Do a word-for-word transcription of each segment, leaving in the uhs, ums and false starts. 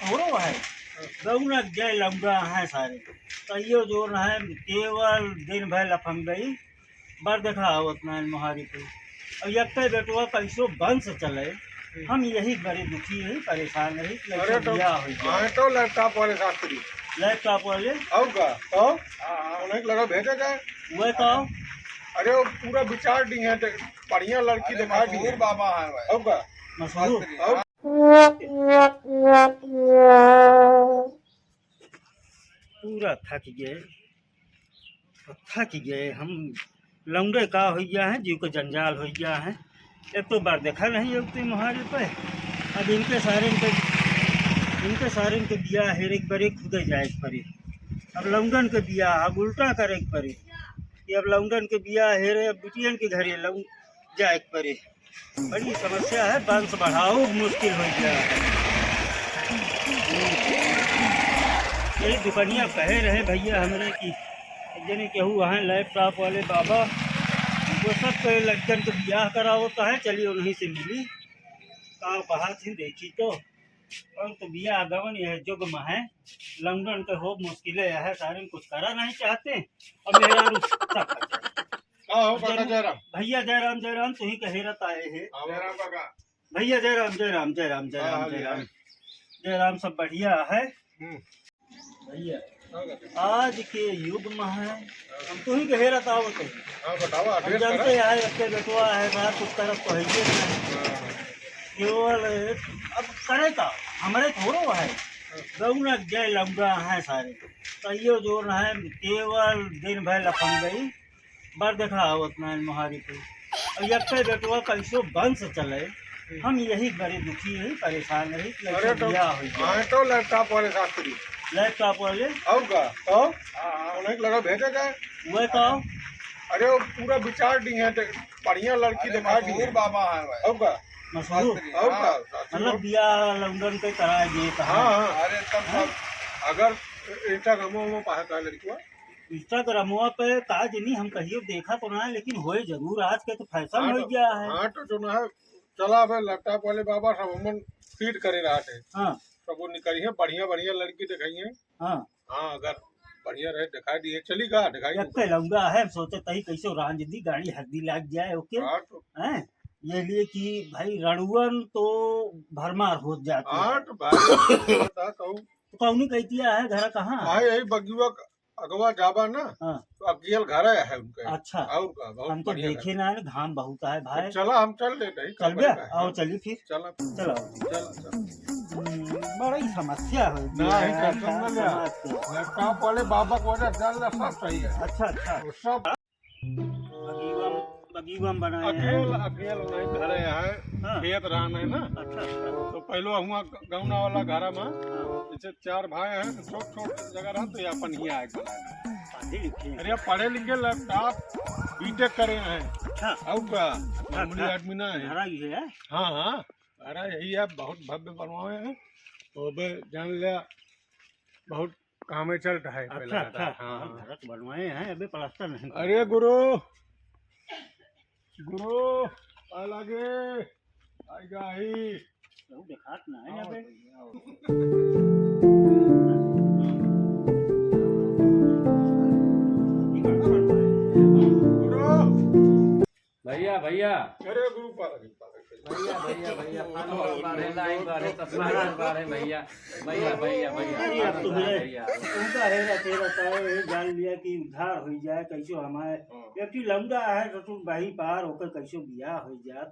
थोड़ो है, गौना के लौंडा है सारे। कहियो जोर है, केवल दिन भर लफंगई, बरदेखा आवत ना मोहारी पे। अब यक्के बेटवा कैसो बंस चले, हम यही बड़े दुखी है, परेशान है कि अरे तो बियाह हो गया। आए तो लैपटॉप वाले शास्त्री। लैपटॉप वाले? और का? तो? हाँ, हाँ। उन्हें लगा भेजे जाए। वह का? अरे वो पूरा विचार दी है, देख, बढ़िया लड़की अरे दिखा दी मशहूर है। बाबा है भाई। और का? मशहूर? शास्त्री, और? हाँ। पूरा थक गए, थक गए हम। लौंडे का हो गया है, जीव का जंजाल हो गया है। एक तो बरदेखा नहीं होते मुहारे पे, अब इनके सारे इनके, इनके सारे इनके बियाह हेरे के परे, खुदे जाए के परे। अब लौंडन के बियाह अब उल्टा करे के परे, कि अब लौंडन के बियाह हेरे, अब बिटियन के घरे लौं-, जाए के परे। बड़ी समस्या है, वंश बढ़ाओ मुश्किल हो गया है। यही दुकनिया कहे रहे भैया हमरे कि जने केहू वहाँ लैपटॉप वाले बाबा, वो सब के लड़कन के बियाह कराओ तो है, चलिए उन्हीं से मिली। का बात ही देखी तो, और तो बियाह गवन यह जुग में है, लौंडन के हो मुश्किल है, सारे कुछ करा नहीं चाहते। अब मेहरारू सब का हो काका जयराम? भैया जयराम, जयराम, तुही कहे रहता है। हाँ, जयराम काका। भैया जयराम, जयराम, जयराम, जयराम, हाँ, हाँ, जयराम। जयराम। जयराम, सब बढ़िया है? हम्म। भैया, हाँ, काका। आज के युग में है, हम तुही कहे रहता हो तो। हाँ, बताओ, हम address जानते करा। हैं, एक बेटवा है, साहब, कुछ तरफ तो है ही नहीं। हाँ। केवल अब करे का, हमरे थोड़ो है। हाँ। गौना के लौंडा है सारे। कहियो जोर है, केवल दिन भर लफंगई, बरदेखा आवत ना मोहारी पे। अब यक्के बेटवा कैसो वंश चले, हम यही बड़े दुखी है, परेशान है कि अरे ऐसे तो बियाह हो गया। आए तो लैपटॉप वाले शास्त्री। लैपटॉप वाले? और का? तो? हाँ, हाँ। उन्हें लगा भेजे जाए। वह का? अरे वो पूरा विचार दी है, देख, बढ़िया लड़की अरे दिखा दी मशहूर है। बाबा है भाई। और का? मशहूर? शास्त्री, और हाँ। का? शास्त्री मतलब और बियाह लौंडन के कराए दिए कहा। हाँ, हाँ। अरे तब हाँ? सब अगर Instagram में पाए का लड़कियों? Instagram पे का जनी हम कहियो देखा तो ना है, लेकिन होए जरूर, आज के तो fashion हाँ हो तो, गया है। हाँ तो जो ना है, चला बे लैपटॉप वाले बाबा सब हमन feed करे रहा थे। हाँ। सब वो निकली है, बढ़िया बढ़िया लड़की दिखाई है। हाँ। हाँ, अगर बढ़िया रहे दिखा दिए, चली का दिखाई एक दे। लौंडा है, हम सोचे तही कैसे रांझ दी, गाड़ी हड्डी लाग जाए, ओके? हाँ तो। हैं? ये लिए कि भाई रणुअन तो भरमार हो जाती है। हाँ तो भाई, बता कहूँ। तो कौनी कहती है, घर कहाँ? भाई यही बगुआ अगवा जाबा ना, हाँ। तो अकेल घर है उनके। अच्छा। और का, बहुत हम तो बढ़िया देखे घर। ना है, घाम बहुत है भाई। तो चला, हम चल देते हैं, चल कपड़े बे, का। आओ, चली फिर। चला। चलो। चल, चल। हम्म, बड़ी समस्या हो गई ना, है, ही tension ना ले। समाज के। लैपटॉप वाले बाबा को वजह चल रहा, सब सही है। अच्छा, अच्छा। वो सब बगीवा, बगीवा में बनाए हैं। अकेल, अकेल नहीं, घरे है, हाँ। खेत रहन है ना। अच्छा, अच्छा। तो पहले हुआ गौना वाला घर में, हाँ। जैसे चार भाई हैं, तो छोट छोट जगह रहन, तो ये अपन ही आए बनाए। पढ़े लिखे हैं। अरे, पढ़े लिखे, लैपटॉप, B.Tech करे हैं। अच्छा। और का, अच्छा, मामूली अच्छा। आदमी ना है। घरा ही है? हाँ, हाँ। अरे, यही है, बहुत भव्य बनवाए हैं। तो अब जान लिया, बहुत कामे चलत है पहले अच्छा, रहता। अच्छा। हाँ, हाँ, हाँ। घर तो बनवाए हैं, अबे प्लास्टर नहीं। अरे गुरु, गुरु, आ लागे, आएगा ही। केहू देखात ना है यहाँ पे। गुरु। भैया, भैया। अरे गुरु पालक, पालक। भैया, भैया, भैया, पानी बढ़े, लाइन बढ़े, सब महाराज बढ़े, भैया। भैया, भैया, भैया, अरे, पानी तुम्हें बढ़े, भैया। उनका हेरा तेरा सारे ये जान लिया कि उद्धार हो जाए, कैसे हमारे हाँ। एक ही लौंडा है, ससुर भाई पार होकर कैसे बियाह हो जाए।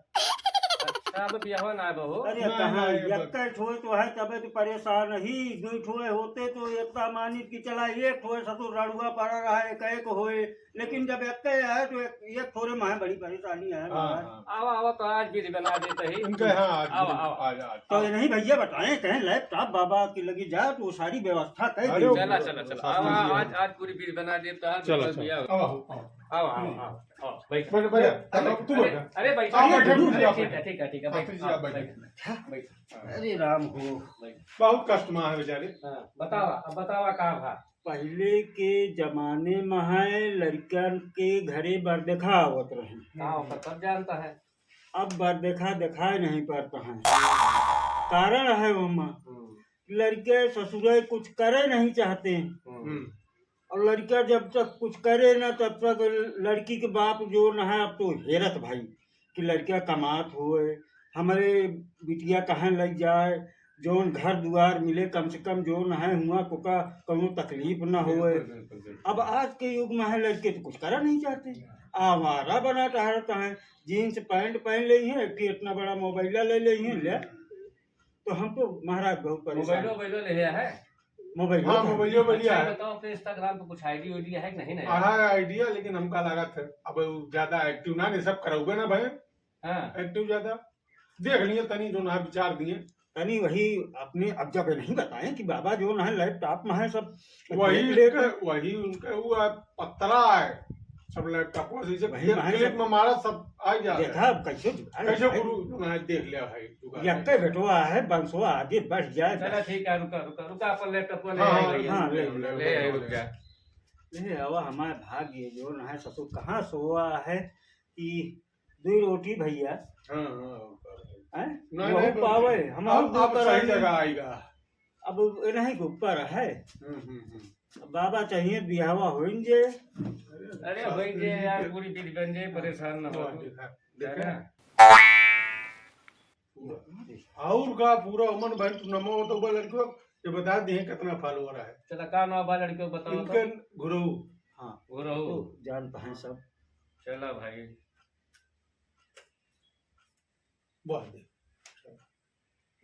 अच्छा, अब बियाह ना है बहू। अरे, ना, कहाँ, ना, ये एक बस। ठोए तो है, तबे तो परेशान ही, दो ठोए होते तो इतना मानित कि चला, एक ठोए ससुर रड़ुआ पड़ा रहा है, एक, एक होए, लेकिन जब एक है तो एक, एक थोड़े माहे बड़ी परेशानी है हाँ, महाराज। हाँ। आवा, आवा, तो आज विधि बना देते ही। उनके यहाँ आज आवा, विधि, आवा। आज, आज। तो ये नहीं भैया बताएं, कहें लैपटॉप बाबा की लगी जा तो वो सारी व्यवस्था कर अरे दी। वो चला, चला, चला। शासन आवा, जी आज, है। आज पूरी विधि बना देता है, चलो, बिल्कुल चलो। भैया। आवा, आवा। आवा, आवा, आवा, आवा, बैठ। बैठ, बैठ, अरे, तू अरे, बैठ। अरे, बैठ। आप बैठो, अरे, रुक जाओ, ठीक है, बैठो। ठीक है, ठीक है, बैठ, शास्त्री जी, आप आप बैठो। बैठ। बैठ। अरे राम हो। बैठ। बहुत कष्ट में है बेचारे। हाँ, बतावा, अब बतावा का भा। पहले के जमाने में है, लड़कन के घरे बरदेखा आवत रहे। हाँ, ओकर सब जानता है। अब बरदेखा देखाए नहीं पड़ता है। कारण है ओमा हम्म। लड़के ससुरे कुछ करे नहीं चाहते। हम्म। और लड़का जब तक कुछ करे ना, तब तक लड़की के बाप जो न है, अब तो हेरत भाई कि लड़का कमात होए, हमरे बिटिया कहाँ लग जाए, जौन घर दुआर मिले, कम से कम जौन है हुआ कोका कौनो तकलीफ न होए। बिल्कुल, बिल्कुल, बिल्कुल। अब आज के युग में है, लड़के तो कुछ करा नहीं चाहते, आवारा बना टहरत हैं, जींस पैंट पहन ले हैं, एक ठे इतना बड़ा मोबाइल ले ले हैं, ले। तो हम तो महाराज बहुत परेशान मोबाइलो, हैं। मोबाइलो ले है? मोबाइलो हाँ, तो मोबाइलो, अच्छा, है। बताओ, तो Instagram पे कुछ आईडी वाईडी है कि नहीं, नहीं? हाँ, आईडिया, लेकिन हमका लागत है, अब उ ज्यादा एक्टिव ना, नहीं सब करौबे ना भाई। हाँ। एक्टिव ज्यादा। देख लिए तनी जो ना विचार दिए। तनी वही अपने अब जब नहीं बताएं कि बाबा जो ना है लैपटॉप में है सब वही देख लेते। उनका, वही उनका वो आप पतला है, सब लैपटॉप में जैसे वही क्लिक, वही क्लिक सब में मारा सब आ जाता है। देखा अब कैसे जुगाड़ कैसे है। गुरु जो ना है देख लिया भाई जुगाड़ है। यक्के बेटवा है, बंसवा आगे बढ़ जाए चला बस। ठीक है, रुका, रुका, रुका, अपन लैपटॉप ले हाँ, आई हाँ, भैया। हाँ, ले, ले, ले ले, आई, ले। रुक जा। ले, अब हमारे भाग्य जो ना है ससुर कहाँ सोआ है कि दुई रोटी भैया। हाँ, हाँ, हाँ। हैं? नहीं, वहू नहीं, पावे, हम आप, हम आप ऊपर सही आएंगे। जगह आएगा। अब ये नहीं के ऊपर है। हम्म, हम्म, हम्म। बाबा चाहिए बियाहवा होइन जे। अरे होइन जे यार, पूरी विधि बन जे, परेशान न हो। वाह, देखा, है देखा। ना? और का पूरा उमन भाई तू नमो तो बा लड़कियों, ये बता दिए कितना फॉलोअर है। चला, का नाम बा लड़कियों, बताओ तो। इनके गुरु। हाँ। गुरु। तो जानता है सब। चला भाई। वाह दे।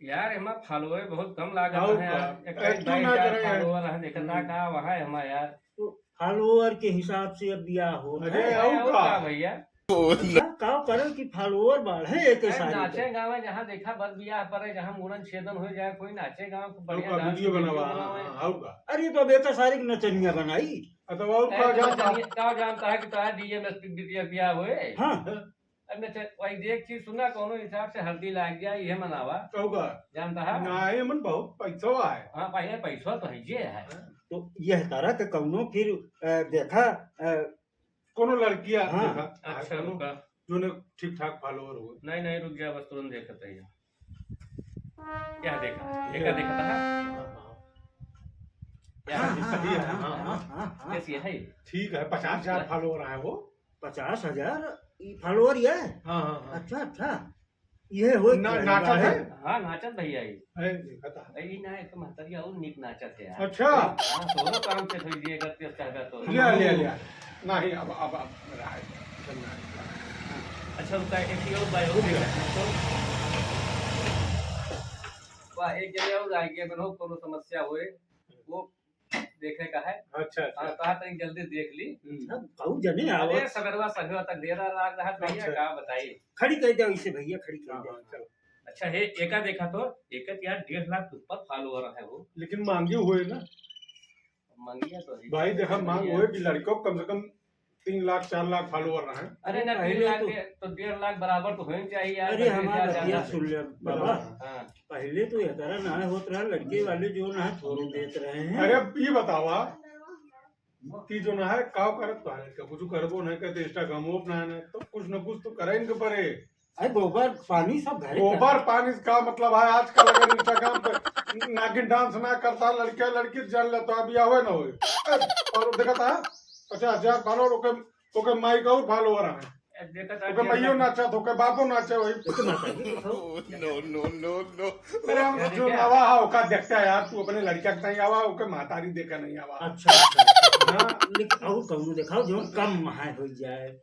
यार, एमा फॉलोअर बहुत कम लागत और है यार। का? इक्कीस एक्टिव ना बाईस हजार करे हैं। फॉलोअर है, देखा ना हम्म। का वहाँ है हमारा यार। तो फॉलोअर के हिसाब से अब बियाह होत अरे, है। और और का? का भैया? अच्छा, का करे कि फॉलोअर बढ़े एक अरे, सारी नाचे के। गावे जहाँ देखा बस बियाह परे, जहाँ मूड़न छेदन हो जाए, कोई नाचे गावे, खूब और बढ़िया का डांस वीडियो वीडियो बनावा, बनावे। हाँ, और का? अरे, तो अब एक सारी के नचनिया बनाई। अच्छा, और अरे, का तो जानता? नचनिया, का जानता है कि तोहार डीएमएसपी बिटिया बियाह होए? हाँ। अब मैं च-, वही देख चीज सुना, कौनो हिसाब से हल्दी लाग गया, ये मनावा। कहू का? जानता है? ना, ये मन बहुत पैसा है। हाँ, पहले पैसा तो है, ये है। हाँ। तो यह तरह के कौनो फिर, अ, देखा, अ, कौनो लड़किया हाँ। देखा, अच्छा, कौनो रुका। जो ने ठीक ठाक फॉलोअर हो। नहीं, नहीं, रुक जा, बस तुरंत देखत है ये। क्या देखा? ये देखा, देखा था? हाँ, हाँ। क्या हाँ, है? हाँ, सही है, हाँ, हाँ, हाँ, हाँ। हाँ, हाँ। कैसी है? ठीक है, पचास हजार फॉलोअर आए हो। पचास हजार ई फॉलोअर ये? हाँ, हाँ, हाँ। अच्छा, अच्छा। ये हो ना, नाचत है? हाँ, नाचत भैया ये। अरे, देखा था। अरे, ई ना, एक तो महतरिया और नीक नाचत है यार। अच्छा। हाँ, तोरो काम से थोड़ी देर करते हो, चाहता तो। लिया, लिया, लिया। नहीं, अब, अब, अब रहा है। अच्छा, रुका, एक ही और बार हो गया। वाह, एक जने और आ गया, अगर हो कोनो समस्या होए, वो देखे का है। अच्छा, अच्छा। हाँ, कहा तनी जल्दी देख ली। हम्म। अब कहू जने अरे, आवत। सवेरवा संझवा तक देर लाग रहा है, भैया, अच्छा। का बताई? खड़ी कर दे इसे भैया, खड़ी कर हाँ, दे। हाँ, चलो। अच्छा, हे, एका देखा तो, एका तो यार डेढ़ लाख के ऊपर फॉलोअर है वो। लेकिन मांगे हुए ना। मांगिया तो है। भाई, देखा, मांग हुए कि लड़कों को कम से कम तीन लाख, चार लाख फॉलोअर रहे। अरे ना, पहले तीन लाख तो के, तो डेढ़ लाख बराबर तो होना चाहिए यार, अरे, बल्कि हमारा ज्यादा, बतिया ज्यादा। सुन ले, बाबा। हाँ। पहले तो ये तरह ना होत रहा, लड़के वाले जो ना है, थोड़े देत रहे हैं। अरे, अब ये बतावा, कि जो ना है, काव करत तो है, कि कुछ करबो नहीं करते, Instagram open है ना, तो कुछ न कुछ तो करे इनके परे। अरे, गोबर पानी सब घरे का। गोबर पानी का मतलब है, आजकल अगर Instagram पे नागिन डांस ना करता, लड़के लड़की जल लेता, अभी आवे ना होए। ए, और देखा था, पचास हजार फॉलोअर, ओके, ओके माई का और फॉलोअर है। ए, देखा था, ओके देखा माइयो था। नाचा, ओके बापो नाचे, वही। ओके माता जी, दिखाओ। No, no, no, no। अरे, हम जो नवा है, ओका देखता है यार, तू अपने लड़का के नहीं आवा, ओके महतारी देखा नहीं आवा। अच्छा, अच्छा। हाँ। लेकिन और कौनो दिखाओ, जो कम है हो जाए।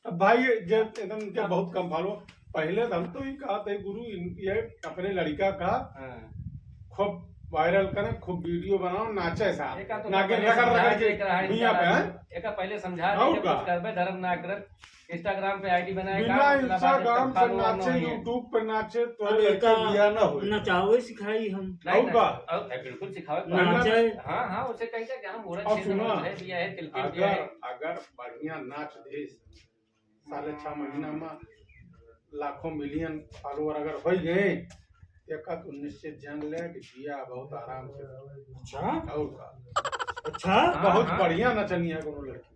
अब भाई, जे एकदम के बहुत कम फॉलो। पहले तो हम तो ही कहा थे, गुरु, इन-, ये अपने लड़का का हाँ। खूब वायरल करें, खूब वीडियो बनाओ, नाचे साथ। एका तो नागिन पहले रगड़ समझा रगड़ के देख रहा है, भुइयां पे, इनका हैं? एका पहले समझा और दीजिए, का? कुछ करबे, धर्म ना करब। Instagram पे आईडी बनाए, बिना का मतलब, आज Instagram तक पे फॉलोअर नाचे, नहीं है। YouTube पे नाचे, तो अब लड़का एका बिया ना होई। नचावे सिखाई हम। नहीं, और नहीं, का? और, बिल्कुल सिखावे, नाचे। हाँ, हाँ, उसे कही था कि हम उड़द और छेद सुना, में है, बिया है, तिलकिन बिया अगर, है। अगर बढ़िया नाच दे, साढ़े छह महीना में लाखों मिलियन फॉलोअर अगर हो गए, एका तो निश्चित जान ले कि जिया बहुत आराम से। अच्छा? और का? अच्छा? बहुत हाँ, हाँ। बढ़िया नचनिया कोनो लड़की।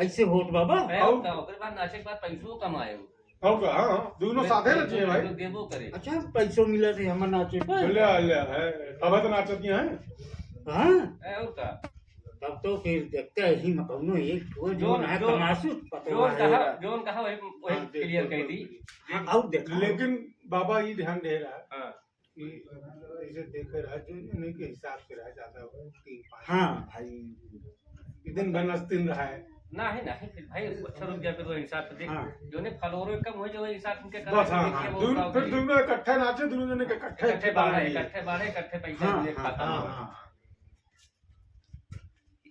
ऐसे होत बाबा? है और और का, ओकरे बाद नाचे के बाद पैसो कमाए हो। और का, हाँ, हाँ, दोनों साथे रहती हैं भाई। तो देबो करे। अच्छा, पैसो मिला थे हमर नाचे पर। ले आ, ले आ, है। अब तो नाचत नहीं है। हाँ। है और का? तब तो फिर देखते हैं, ही में कौनो एक ठो जोन, जोन है, जोन, तमाशू पतवा जोन है कहा, यार। जोन कहा वही, वही हाँ, clear बिल्कुल, कर दी। बिल्कुल। हाँ, और देखा। लेकिन बाबा ये ध्यान दे रहा है हाँ। कि ऐसे देखे रहा, जो नहीं के हिसाब से रहा, ज्यादा हो, तीन, पाँच। हाँ, भाई। दिन भर नस्तिन रहा है। नहीं, नहीं, फिर भाई, अच्छा रुक गया, फिर वो हिसाब से देख। हाँ। जो ने follower कम हो, जो हिसाब उनके बस, हाँ, देखिए, हाँ। वो दोनों, फिर दोनों इकट्ठे नाचे, दोनों जने के इकट्ठे इकट्ठे बाढ़े, बाढ़े। इकट्ठे बाढ़े, इकट्ठे पैसे हाँ, मिले हाँ, खाता हाँ, में। हाँ।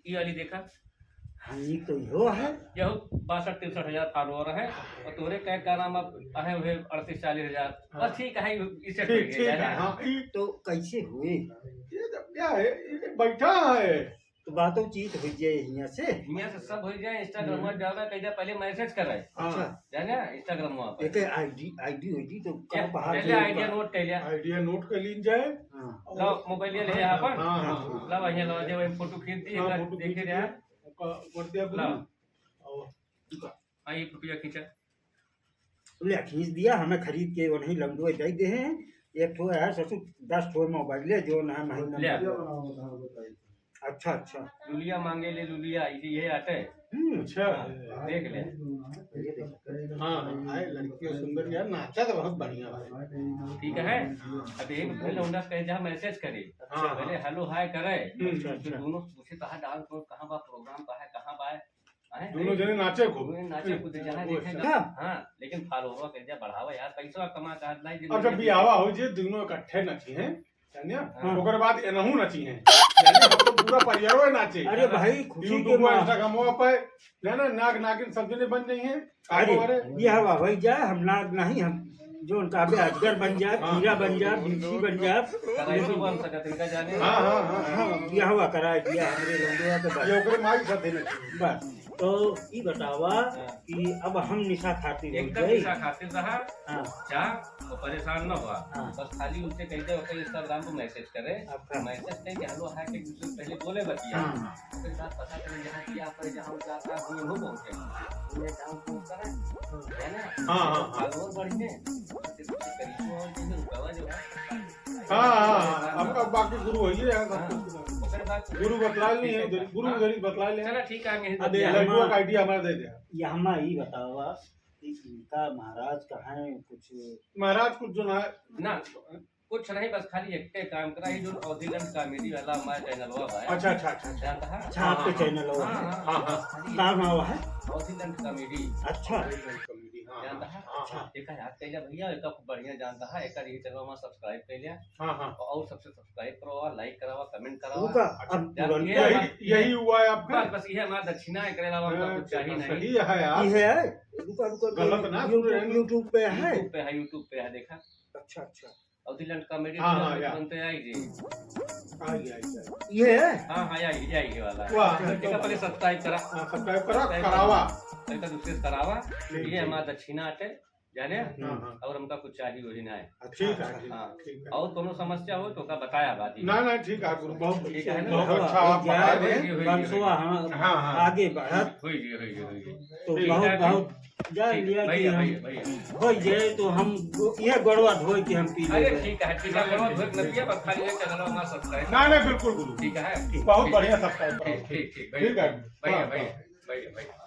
ई वाली देखा। हाँ, ई तो इहो है। यहू बासठ तिरसठ हजार follower है, और तोरे कै का नाम अब आहे हुए अड़तीस चालीस हजार। हाँ। बस ठीक है, इसे ठीक, ठीक है, हाँ, ई तो कैसे हुए? ये तो क्या है? ये बैठा है। तो बातों चीत हो जाए हियां से। हियां से सब हो जाए, Instagram हम्म। में ज्यादा कह दे, पहले message करे। हाँ। अच्छा। जाने Instagram में पे। एक ID, ID होगी तो का एक बाहर पहले जो idea का note कर लिया। Idea note कर लीन जाए। हाँ। लो, mobile ले ले अपन। हाँ, हाँ, हाँ। लो, वहीं लो, जो वही photo खींच दी, हाँ, एक बार photo देखे खींच रहे। दिया, ओका कर दिया लो। गुरु। और हाँ, ये रुपया खींचा। ले, खींच दिया, हमें खरीद के वो नहीं लंडुआ दे दे हैं। एक ठो है ससुर, दस ठो mobile ले, जो ना महीना ले। में। अच्छा, अच्छा। लुलिया मांगे ले लुलिया, ये, ये आटे। हम्म। अच्छा। हाँ, देख ले। ये देख। हाँ, हाँ, आए लड़कियों सुंदर यार, नाचा तो बहुत बढ़िया भाई। ठीक है। अब एक भाई लौंडा कहे जहाँ message करे, हाँ, पहले हाँ। Hello hi करे, हम्म। अच्छा, फिर अच्छा। दोनों पूछे कहाँ dance हो, कहाँ बा program, कहाँ है, कहाँ बा है, हैं? दोनों जने नाचे खूब। दोनों नाचे कूदे, जहाँ वो देखे अच्छा। जहाँ, हाँ, लेकिन follower के जा बढ़ावा यार, पैसा कमा का नहीं, अच्छा, बियाहवा हो जे, दोनों इकट्ठे नाची हैं, जानिया? हाँ। ओकर बाद एनहू नाची हैं, जानिया? हम तो पूरा परिवार नाचे, अरे जाना? भाई, खुशी के YouTube, माहौल। Instagram पे, जाना? नाग नागिन सब जने बन जाई हैं। अरे, अरे, बियाहवा हो जाए, हम नाग नहीं, हम जोन कहबे अजगर बन जाए, हाँ। कीड़ा बन जाए, बिच्छी बन जाए। कराई तो बन सकत है, इनका जाने। हाँ, हाँ, हाँ, हाँ। हाँ, बियाहवा कराए दिया हमरे लंडुआ के बाद। ये ओकरे माई साथे नाची। बस। तो ई बतावा हाँ। कि अब हम निशा खातिर हो एकदम गई। निशा खातिर रहा। हाँ। जा, तो परेशान न हुआ। हाँ। बस खाली उनसे कह दे, ओकर Instagram पे message करे। अच्छा। Message कह के hello hi के एक दूसरे से पहले बोले बतिया। हाँ। ओकर बाद पता करे जहाँ किया, पर जहाँ जाता, हम इन्हों पहुँचे। उन्हें down phone करे। है ना? हाँ, हाँ, हाँ। Follower बढ़िए। करीब और चीज़ें रुकावा जो है। हाँ, हाँ, हाँ, अब, अब बाकी गुरु होइए, यहाँ सब हाँ, कुछ। ओकर बाद गुरु बतला ली है, ठीक है। गुरु हाँ। जरूर बतला ले। चला ठीक है, आगे अब ये लड़कुआ का idea हमारा दे दे। ये हमारा ही बतावा कि इनका महाराज का है कुछ? महाराज कुछ जो ना ना, कुछ नहीं, बस खाली एक काम करा, ये जो अवधी लंड comedy वाला हमारा channel हुआ भाई। अच्छा, अच्छा, अच्छा, अच्छा। जानता है? अच्छा, आपके हाँ, channel हुआ हाँ, है? हाँ, हाँ, हाँ। हाँ। का नाम हुआ है? अवधी लंड comedy। अच्छा। अवधी लंड comedy, हाँ, जानता हाँ, है? हाँ, अच्छा। हाँ। एक याद कर लिया भैया, एक बढ़िया जानता है, एक यही channel हमारा subscribe कर लिया। हाँ, हाँ। और सबसे subscribe करवावा, like करावा, comment करावा। वो का, अच्छा, अब जान तुरंत के यही, यही हुआ है आपका? बस, बस, ये हमारा दक्षिणा है, एकरे अलावा हमका हाँ, कुछ चाहिए नहीं। सही है यार। ये है? रुका, रुका, रुका, गलत ना YouTube, सुन रहे हैं। YouTube पे है? YouTube पे है, YouTube पे है, देखा। अच्छा, अच्छा। अवधी लंड comedy हाँ, channel हाँ, पे या। तुरंत आई जी। आई, आई, आई। ये है? हाँ, हाँ, या, या, ये वाला। वाह, एक तो पहले subscribe करा। हाँ, subscribe करा, subscribe करावा। करा। एक दूसरे से करावा। ठीक, ये ठीक। हमारा दक्षिणा आटे। जाने? हाँ, हाँ। और हमका कुछ चाहिए वही ना है। अच्छा, ठीक है, अच्छा। ठीक है, हाँ। ठीक है। और कोनो समस्या हो तो का बताया बात ही। ना, ना, ठीक है, गुरु, बहुत, ठीक है ना? बहुत हाँ, अच्छा आप बता रहे हैं। होई, होई, होई। हाँ, हाँ, हाँ। आगे बढ़त। होई जी, होई जी, होई जी। तो ठीक बहुत, है, बहुत जान ठीक, लिया कि भैया, हम भैया, भैया। होई जाए तो हम गो-, ये गोड़वा धोए के हम पी अरे लेंगे। ठीक है, ठीक है, गोड़वा धोए के न पिया, बस खाली ये channel हमारा subscribe। ना, ना, बिल्कुल, गुरु। ठीक है? बहुत ठीक। बढ़िया subscribe करो। ठीक, ठीक, ठीक, भैया। ठीक है। भैया, हाँ, भैया, हाँ। भैया, भैया।